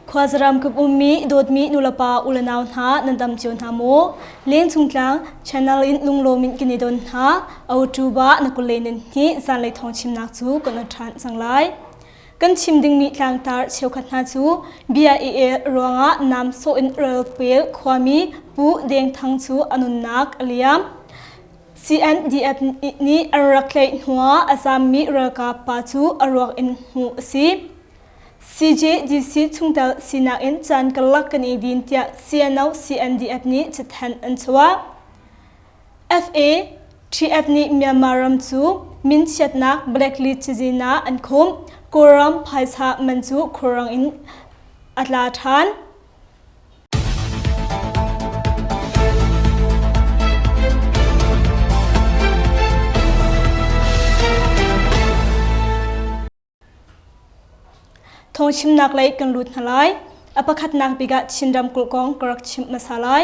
Khuazaram kip ummi dawtmi nulepa ulenau hna nan dam cio hna maw? Lengchung tlang channel in lunglawm in kan i don hna. October na kule nan hi zanlei thawng chimnak cu kan on ṭhan cang lai. Kan chim dingmi tlangtar cheukhat hna cu bia i el ruangah nam sawh in relpel khuami Pu Deng Thang cu a nunnak a liam. CNDF nih an rak tlaih hnuah a zammi ralkap pa cu a ruak in hmuh a si. CJDC chungtel sinak in caan karlak kan i din tiah CNO CNDF nih cathanh an chuah. FA TF nih Myanmar ram cu minchiatnak blacklist cazin ah an khumh. Kawlram phaisa man cu khulrang in a tla ṭhan. Thawngchimnak lei kan lut hna lai. A pakhatnak bik ah Chin ramkulh kong ka rak chimh hmasa lai.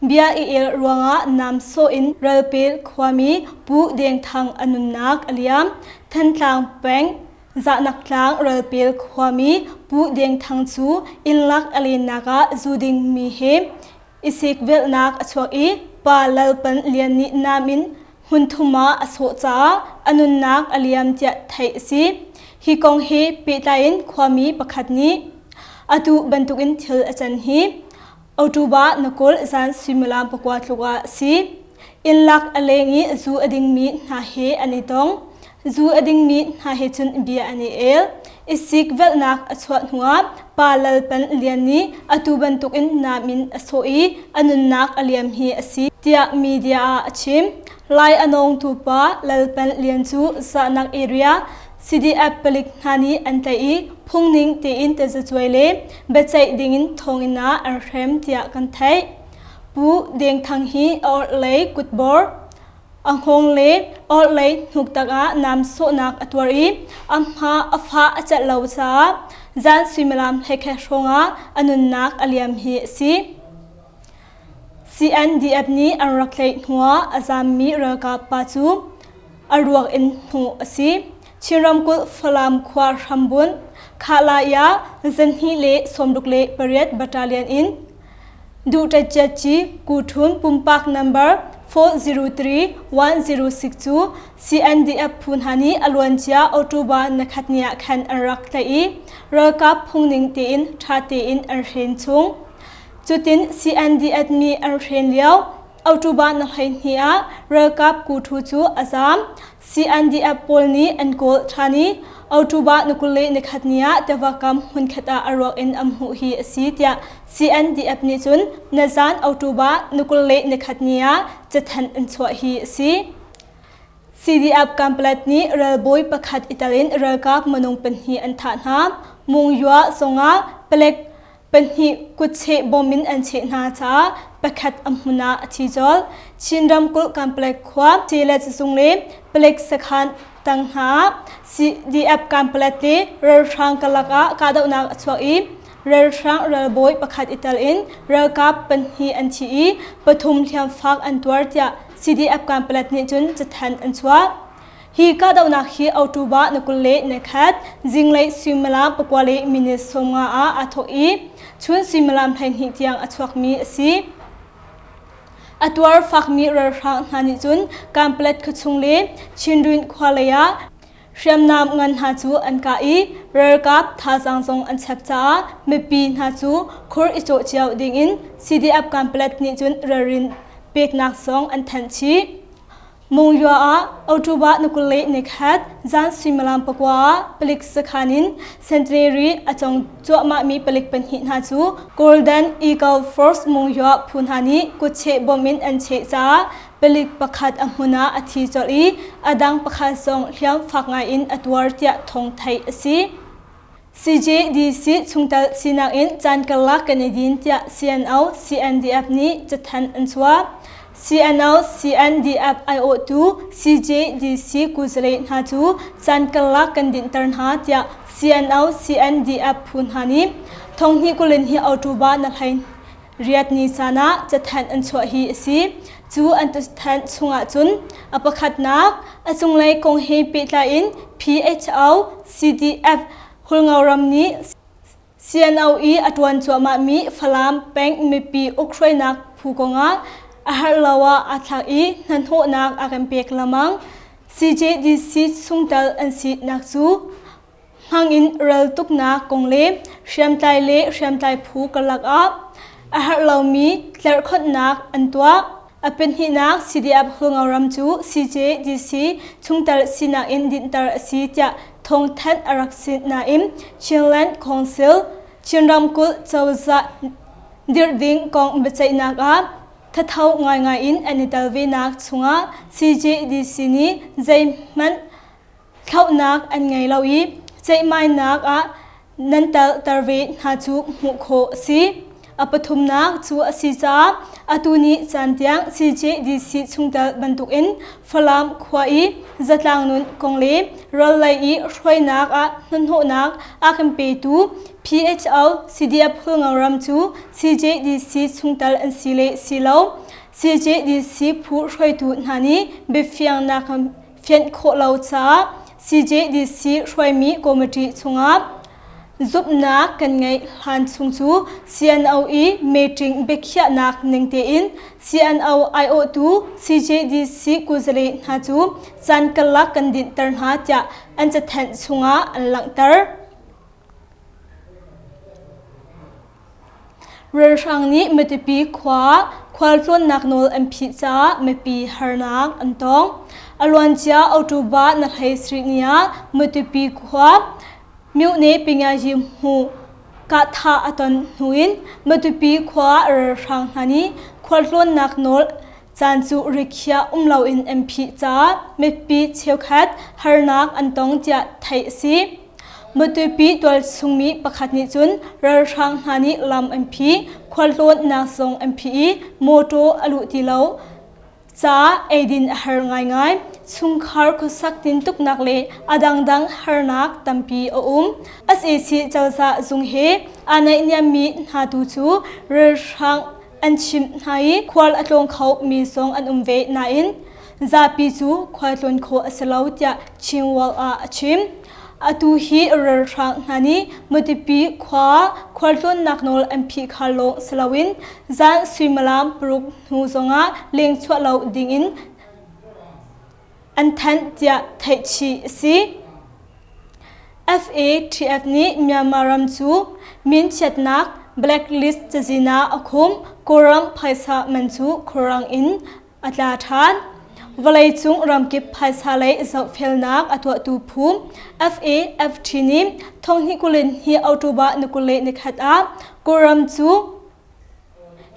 Bia i el ruangah nam sawh in ralpel khuami Pu Deng Thang a nunnak a liam. Thantlang peng Zahnak tlang ralpel khuami Pu Deng Thang cu innlak a lennak ah zu dingmi he i sikvelhnak a chuak i Pa Lal Pan Lian nih nam in hmunthum ah a sawh caah a nunnak a liam tiah theih a si. Hi kong he pehtlai in khuami pakhat nih atu bantukin thil a can hi October na 20 zan suimilam pakua tluk ah a si. Innlak a leng i zu a dingmi hna he an i tong. Zu a dingmi hna he cun bia an i el. I sikvelhnak a chuah hnuah Pa Lal Pan Lian nih atu bantukin nam in a sawh i a nunnak a liam hi a si tiah media ah a chim. Lai a nawngtu pa Lal Pan Lian cu zahnak area CDF palik hna nih an tlaih i phungning tein tazacuai le biaceih dingin thonginn ah an hrem tiah kan theih. Pu Deng Thang hi a orhlei kutbor A hngawng le orhlei hnuktak ah nam sawhnak a tuar i a hma a fah a celh lo caah zan suimilam hleikhat hrawngah a nunnak a liam hi a si. CNDF nih an rak tlaih hnuah a zammi ralkap pa cu a ruak in hmuh a si. Chin ramkulh Falam khua hrambunh Khalaya zanhnih le 68 battalion in Duhṭatciatci Kuṭhun pumpak number 403106 cu CNDF phu hna nih a luancia October nikhat ni ah khan an rak tlaih i ralkap phungning tein ṭha tein an hren chung. Cutin CNDF nih an hren lio October na 12 ah ralkap Kuṭhu cu a zaam. CNDF pawl nih an kawl ṭhan i October ni 21 ni ah tiva kam hmunkhat ah a ruak in an hmuh hi a si tiah CNDF nih cun nazan October ni 21 ni ah cathanh an chuah hi a si. CDF Kanpalet nih ralbawi pakhat i tel in ralkap minung pahnih an thah hna. Mungyua zongah palek pahnih kutcheh bom in an cheh hna caah pakhat a hmun ah a thi colh. Chin ramkulh Kanpalet khua Silet zung le palek sakhan tang hna ah CDF Kanpalet le ralhrang karlak ah kahdohnak a chuak i ralhrang ralbawi pakhat i tel in ralkap pahnih an thi i pathum hliamfak an tuar tiah CDF Kanpalet nih cun cathanh an chuah. Hi kahdohnak hi October ni 21 zinglei suimilam pakua le minute 50 ah aa thawk i chun suimilam 12 tiang a chuakmi a si. A tuar fakmi ralhrang hna nih cun Kanpalet khuachung le Chinrin khua lei ah hriamnam ngan hna cu an kah i ralkap thazaang zong an chap caah mipi hna cu khur i cawh cio dingin CDF Kanpalet nih cun ralrin peknak zong an thanh chih. Mungyua ah October ni 21 zan suimilam pakua ah palik sakhan in Centenary a cong cuahmahmi palik pahnih hna cu Golden Eagle Force Mungyua phu hna nih kutcheh bom in an cheh caah palik pakhat a hmun ah a thi colh i a dang pakhat zong hliam fak ngai in a tuar tiah thawng theih a si. CJDC chungtel sinak in caan karlak kan i din tiah CNO CNDF nih cathanh an chuah. CNO CNDF aiawhtu CJDC kuzale hna cu caan karlak kan dinhter hna tiah CNO CNDF phu hna nih thonghnih kulin hi October na hlei riat ni caan ah cathanh an chuah hi a si. Cu an cathanh chungah cun a pakhatnak a cunglei kong he pehtlai in PHO CDF Hulngo ram nih CNO i a ṭuan cuahmahmi Falam peng mipi ukhruainak phu kongah a herh lo ah aa thlak i hnahnawhnak a kan pek lengmang. CJDC chungtel an sinak cu hmangin raltuknak kong le hriamtlai le hriamtlai phu karlak ah a herh lomi tlerhkhonhnak an tuah. A pahnihnak CDF Hulngo ram cu CJDC chungtel sinak in dinhter a si tiah thawngthanh a rak si nain Chinland Council Chin ramkulh cozah dirh ding kong biaceihnak ah thatho ngaingai in an i tel venak chungah CJDC nih zeihmanh thlauhnak an ngei lo i ceihmainak ah nan telter ve hna cu hmuh khawh a si. A pathumnak cu a si caah atu ni caan tiang CJDC chungtel bantukin Falam khua i zatlang nun kong le ral lei i hruainak ah hnahnawhnak a kan petu PHO CDF Hulngo ram cu CJDC chungtel an si le si lo CJDC phu hruaitu hna nih biafiangnak fianh khawh lo caah CJDC hruaimi committee chungah zumhnak kan ngeih hlan chung cu CNO i meeting biakhiahnak ning tein CNO aiawhtu CJDC kuzale hna cu caan karlak kan dinhter hna tiah an cathanh chungah an langhter. Ralhrang nih Matupi khua ah khualtlawnnak nawl an phih caah mipi harnak an tong. A luancia October na hlei sarih ni ah Matupi khua Myone Pingayi hmu kahthah a ton hnu in Matupi khua ralhrang hna nih khualtlawnnak nawl caan cu rikhiah um loin an phih caah mipi cheukhat harnak an tong tiah theih a si. Matupi tualchungmi pakhat nih cun ralhrang hna nih lam an phih, khualtlawnnak zong an phih i mawṭaw a luh ti lo caah eidin a har ngaingai. Chungkhar khuasak tintuknak le a dangdang harnak tampi a um. Sac cozah zung he aa naihniammi hna tu cu ralhrang an chimh hna i khual a tlawng kho mi zong an um ve nain zapi cu khualtlawn khawh a si lo tiah Chin World ah a chim. Atu hi ralhrang hna nih Matupi khua khualtlawnnak nawl an phih kha lawng si loin zan suimilam paruk hnu zongah lengchuah lo dingin an thanh tiah theihchih a si. FATF nih Myanmar ram cu minchiatnak blacklist cazin ah a khum. Kawlram phaisa man cu khuarang in a tla ṭhan. Vawleicung ramkip phaisa lei zohfelnak a tuahtu phu FAFT nih thonghnih kulin hi October ni 21 ah Kawlram cu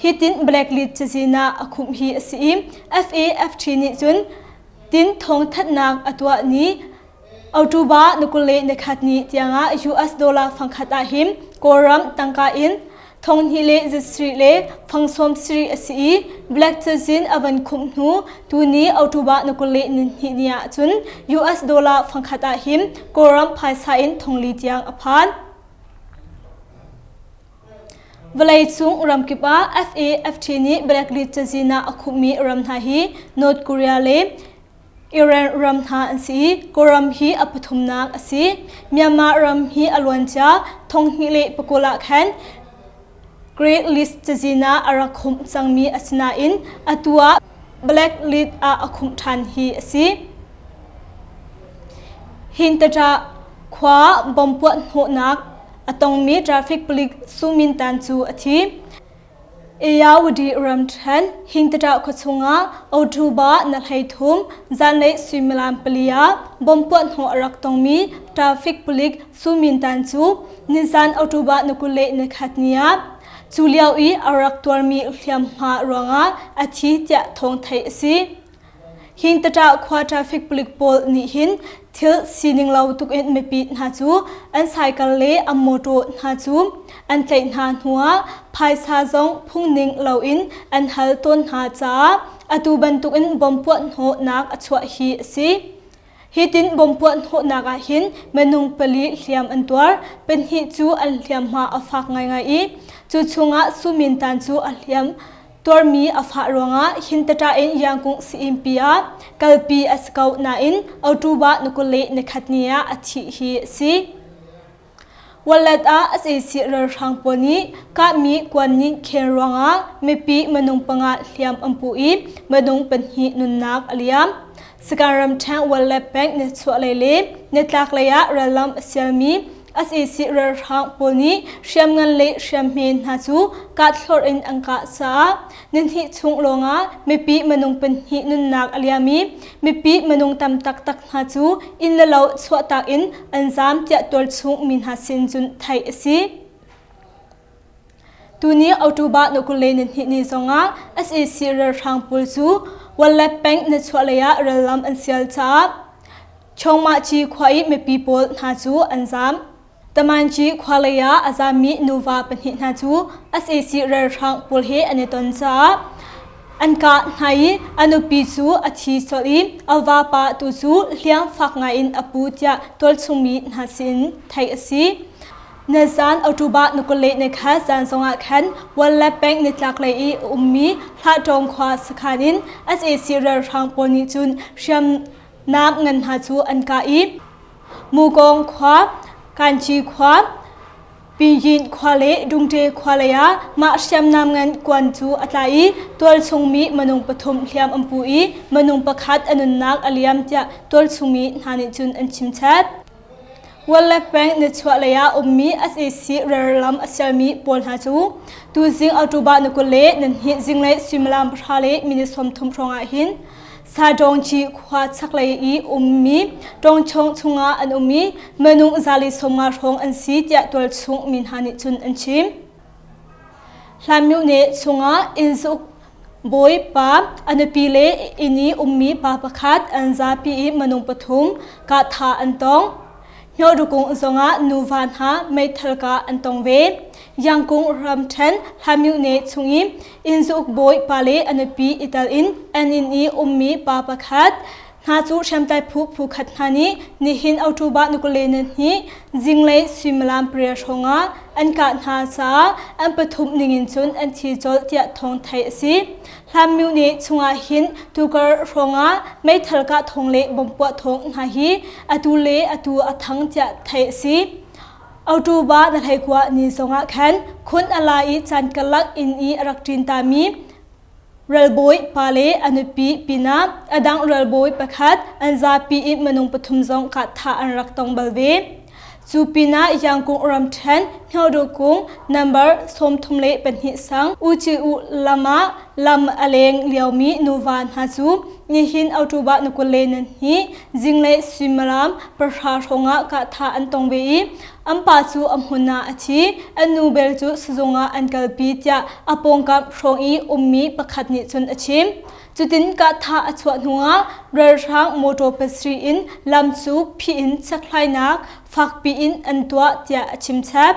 hitin blacklist cazin ah a khumh hi a si i FAFT nih cun tin thawngthanhnak a tuah ni October ni 21 ni tiangah US dollar fangkhat ah hin Kawlram tangka in thonghnih le zasarih le fangsawm sarih a si i black cazin a van khumh hnu tuni October ni 22 ni ah cun US dollar fangkhat ah hin Kawlram phaisa in thongli tiang a phan. Vawleicung ramkip ah FAFT nih blacklist cazin ah a khumhmi ram hna hi North Korea le Iran ram hna an si i Kawlram hi a pathumnak a si. Myanmar ram hi a luancia thonghnih le pakul ah khan Grey List cazin ah a rak khumh cangmi a si nain atu ah Black List ah a khumh ṭhan hi a si. Hintaṭah khua bomb puah hnawhnak a tongmi traffic palik Su Min Tan cu a thi. Ayeyawady ramṭhen Hingtaṭah khuachung ah Otuba na 13 zanlei suimilam pali ah bomb puahhnawh a rak tongmi traffic palik Su Min Tan cu nizan October ni 21 ni ah cu lio i a rak tuarmi hliamhma ruangah a thi tiah thawng theih a si. Hingtaṭah khua traffic palik pawl nih hin thil sining lo tuk in mipi hna cu an cycle le an mawṭaw hna cu an tlaih hna hnuah phaisa zong phungning loin an hal tawn hna caah atu bantukin bomb puahhnawhnak a chuah hi a si. Hitin bomb puahhnawhnak ah hin minung pali hliam an tuar, pahnih cu an hliamhma a fak ngaingai i cu chungah Sumin Tan cu a hliam tuarmi a fah ruangah Hintaṭah in Yangkung Sii-innpi ah kalpi a si ko nain October ni 21 ni ah a thih hi a si. Wallet ah sac ralhrang pawl nih kahmi kuan nih khel ruangah mipi minung panga hliam an pu i minung pahnih nunnak a liam. Sagaing ramṭhen Wallet Bank nichuahlei le nitlaklei ah rallam a sialmi sac ralhrang pawl nih hriamngan le hriamhme hna cu kahthlorh in an kah caah nihnih chung lawngah mipi minung pahnih nunnak a liam i mipi minung tam taktak hna cu inn le lo chuahtak in an zaam tiah tualchung mi hna sin cun theih a si. Tuni October ni 22 ni zongah sac ralhrang pawl cu Wallet peng nichuahlei ah rallam an sial caah Chawngmahci khua i mipi pawl hna cu an zaam. Tamanci khua lei ah a zaammi nuva pahnih hna cu sac ralhrang pawl he an i ton caah an kah hna i a nupi cu a thi colh i a vapa tu cu hliam fak ngaiin a pu tiah tualchungmi hna sin theih a si. Nazan October ni 21 zan zongah khan Walla peng nitlaklei i a ummi Hlahtawng khua sakhan in sac ralhrang pawl nih cun hriamnam ngan hna cu an kah i Mukawng khua, Kanci khua, Pinyin khua le Dungṭe khua lei ah mah hriamnam ngan kuan cu a tla i tualchungmi minung pathum hliam an pu i minung pakhat a nunnak a liam tiah tualchungmi hna nih cun an chimchap. Wallek peng nichuahlei ah ummi sac rallam a sialmi pawl hna cu tuzing October ni 22 zinglei suimilam pahra le minute 30 hrawng ah hin Sadawngci khua chaklei i ummi Tawngchawng chungah an um i minung zali 50 hrawng an si tiah tualchung mi hna nih cun an chim. Hlanmyone chungah innzuk bawi pa a nupi le inn i ummi pa pakhat an zapi i minung pathum kahtha an tong. Hnawhrukung zongah nuva hna meithal kah an tong ve. Yangkung ramṭhen Hlamyone chung i innzuk bawi pa le a nupi i tel in an inn i ummi pa pakhat hna cu hriamtlai phu phu khat hna nih nihin October ni 22 zinglei suimilam pariat hrawngah an kah hna caah an pathum ningin cun an thi colh tiah thawng theih a si. Hlanmyu nih chungah hin tukar hrawngah meithal kah thawng le bomb puah thawng hna hi atu le atu a thang tiah theih a si. October na hleikua ni zongah khan khun a la i caan karlak inn i a rak ṭin tami Ralbawi pa le a nupi pinah a dang ralbawi pakhat an zapi i minung pathum zong kahthah an rak tong bal ve. Cu pinah Yangkung ramṭhen Hnodu-kung number 32 sang Uciu lam ah lam a leng liomi nuva hna cu nihin October ni 22 zinglei suimilam pahra hrawngah kahthah an tong ve i An pa cu a hmun ah a thi, an nu bel cu sizung ah an kalpi tiah a pawngkam hrawng i ummi pakhat nih cun a chim. Cutin kahthah a chuah hnuah ralhrang motor pasarih in lam cu phih in chekhlainak fakpi in an tuah tiah a chim chap.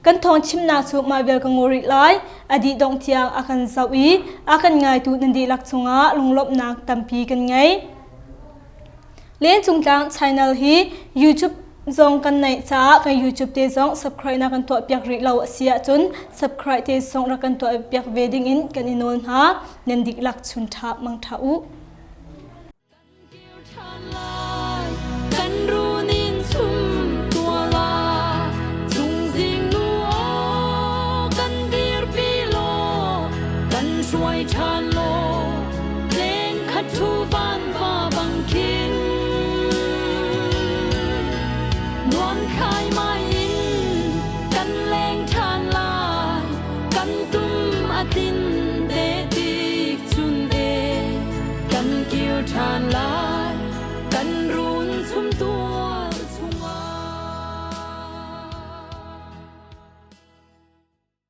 Kan thawng chimnak cu mah vial ka ngaw rih lai. A dih dongh tiang a kan zoh i a kan ngaitu nan dihlak cungah lunglawmhnak tampi kan ngei. Lencungtlang channel hi YouTube zong kan neih caah kan YouTube te zong subscribe na kan tuah piak rih lo a si ahcun subscribe te zong rak kan tuah piak ve ding in kan i nawl hna. Nan dihlak chun ṭha mang ṭha u. Kan runin chum tuala chungzing nu aw kan dirpi law kan hruai ṭhan law leng khat thu van va bang khin nuam khai mai in kan leng ṭhan lai kan tum a tin te tik chun e kan kir ṭhan lai.